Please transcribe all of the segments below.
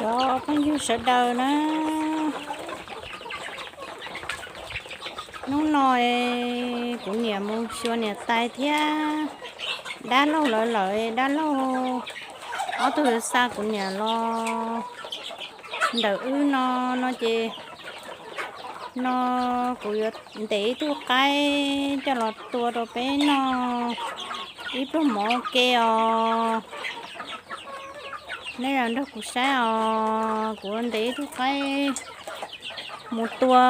Os phooj ywg sawv daws na, hnub no kuv niam mus xyuas niam tais thiab dab laug lawv lawm, dab laug ob tug yuav xa kuv niam los ntawm wb no, no ces no kuv yuav ntes ib tug qaib coj los tua rau peb noj ib pluag mov ua ke os. Nej los nrog kuv saib os, kuv ntes ib tug qaib mus tua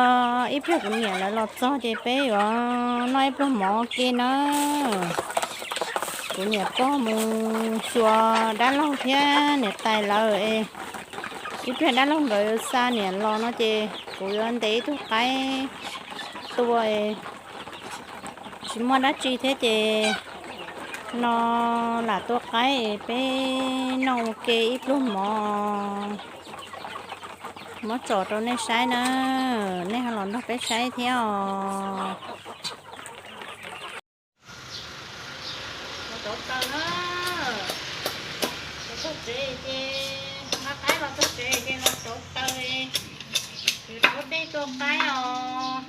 ib pliag kuv niam lawv los txog ces peb yuav noj ib pluag mov ua ke na. Kuv niam pog mus xyuas dab laug thiab niam tais lawv es ib pliag dab laug nkawd yuav xa niam los no ces kuv yuav ntes ib tug qaib tua es tsis muaj dab tsi thiab ces no lam tua qaib es peb noj ua ke ib pluag mov, muab tsom rau nej saib na, nej ho los nrog peb saib thiab os. Los rauv taws na, los txog tsev ces, nqa qaib los txog tsev ces los rauv taws, yuav rauv dej tua qaib os,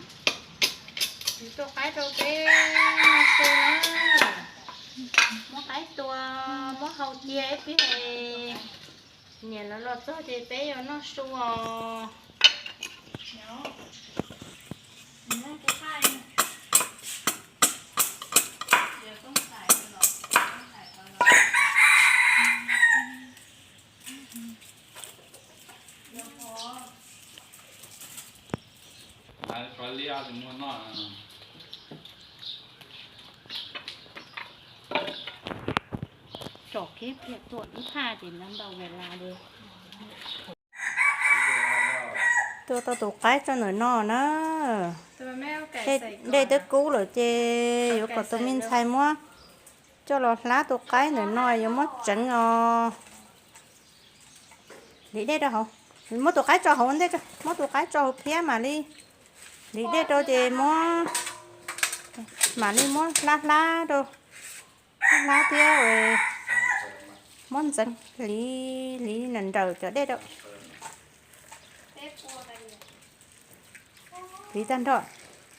yuav tua qaib rau peb noj su na. Muab qaib tua, muab hau cia ib pliag, niam lawv los txog ces peb yuav noj su os. Tsom kiag pliag tua ib thaj ces ntau ntau vim las li. Tua tau tus qaib tso ntawm no na. Dej twb kub lawm ces yuav kom tus me ntxhais muab coj los hlab tus qaib ntawm no, yuav muab tseev os. Hliv dej rau hauv, muab tus qaib tso hauv ntej, muab tus qaib tso hauv thiab mam li hliv dej rau ces muab, mam li muab hlab hlab rau, hlab hlab thiab muab ntxeev hliv, hliv nrawm nrawm cov dej rau. Hliv tag nrho,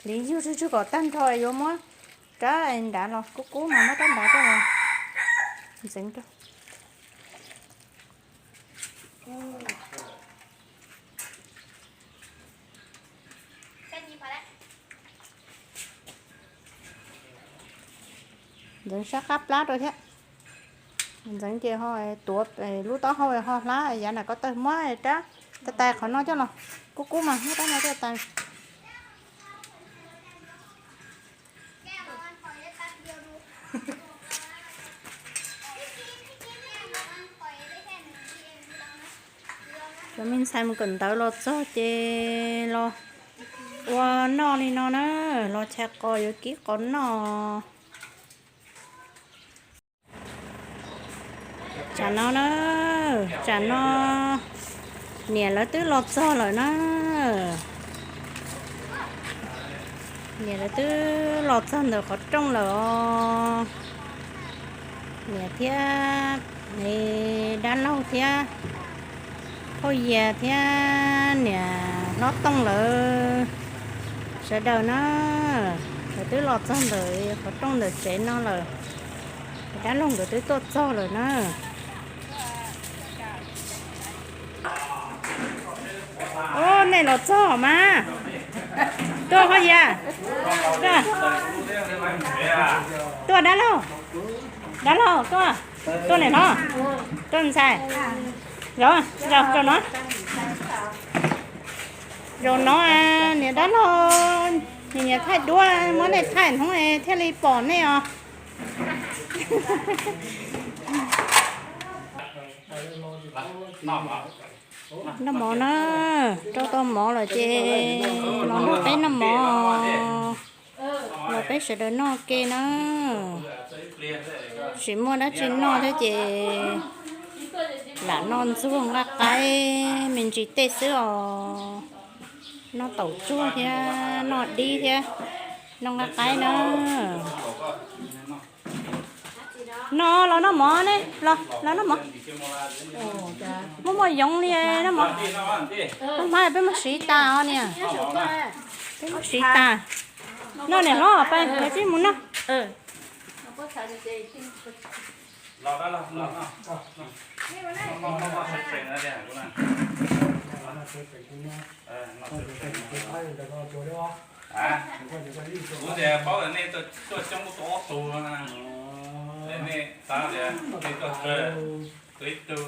hliv yug tsug tsug kom tag nrho yuav muab rab nrad los kub kub mas muab rab nrad coj los ntxeev rau. Ntxeev sab qab plab rau thiab. Ntxeev ces ho tuav lub taub hau ho hlab yav nram ko taw, muab rab tais tais qhov no coj los kub kub mas muab rab no coj tais. Cov me ntxhais mus kawm ntawv los txog ces los ua noj li no na, los chais qos yuav kib qos noj. Tsam no na, tsam no niam lawv twb los txog lawm na. Niam lawv twb los txog ntawm qhov rooj lawm os. Niam thiab dab laug thiab phauj Yias thiab niam hlob Tooj lawv sawv daws na, lawv twb los txog ntawm qhov rooj ntawm tsev no lawm. Dab laug nkawd twb tuaj txog lawm na. Ub, nej los txog mas. Tuaj phauj Yias. Tuaj, dab laug. Dab laug tuaj. Tuaj niam hlob. Tuaj ntxhais. Zaum, zaum, zaum no. Zaum no niam dab laug nyiam nyiam thaij duab, muab nej thaij hnub thiaj li pom nej os. Noj mov na, rau tau mov lawm ces los nrog peb noj mov, los peb sawv daws noj ke na. Tsis muaj dab tsi noj thiab ces lam noj ntxuag nqaij qaib me ntsis tej xwb os. Noj taum tsuag thiab noj dib thiab noj nqaij qaib na. No los noj mov ne, los los noj mov. Muaj muaj yoov li noj mov. Noj mov peb muab siv tas os niam. Peb muab siv tas. Noj niam hlob, peb yuav tsum mus noj. Kuv tias paub nej tuaj coob tuaj ob tug, nej xav tias nej tuaj tsawg, tuaj ib tug.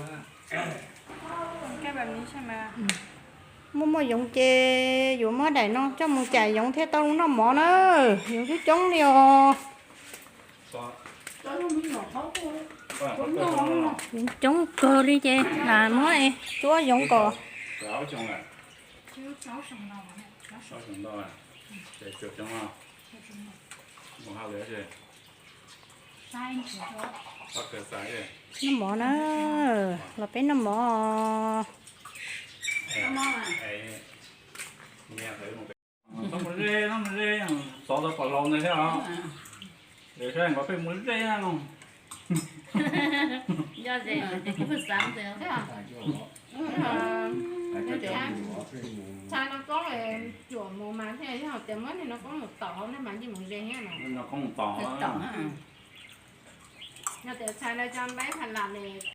Muaj muaj yoov ces yuav muab daim no coj mus cais yoov thiaj tau noj mov na. Yoov coob coob li os. Yoov coob kawg li ces lam muab cuab yoov kom noj mov na, los peb noj mov. Mus ze, mus ze, xov tau pom laus ntawd thiab os. Saib nkaus peb mus ze no. Tshais no koob cuam mus mas thiaj yog tias muab no koob mus tom hauv ne mas yeej mus ze thiab no. No koob mus tom. Yog tias tshais no cov npaib pha lam ne,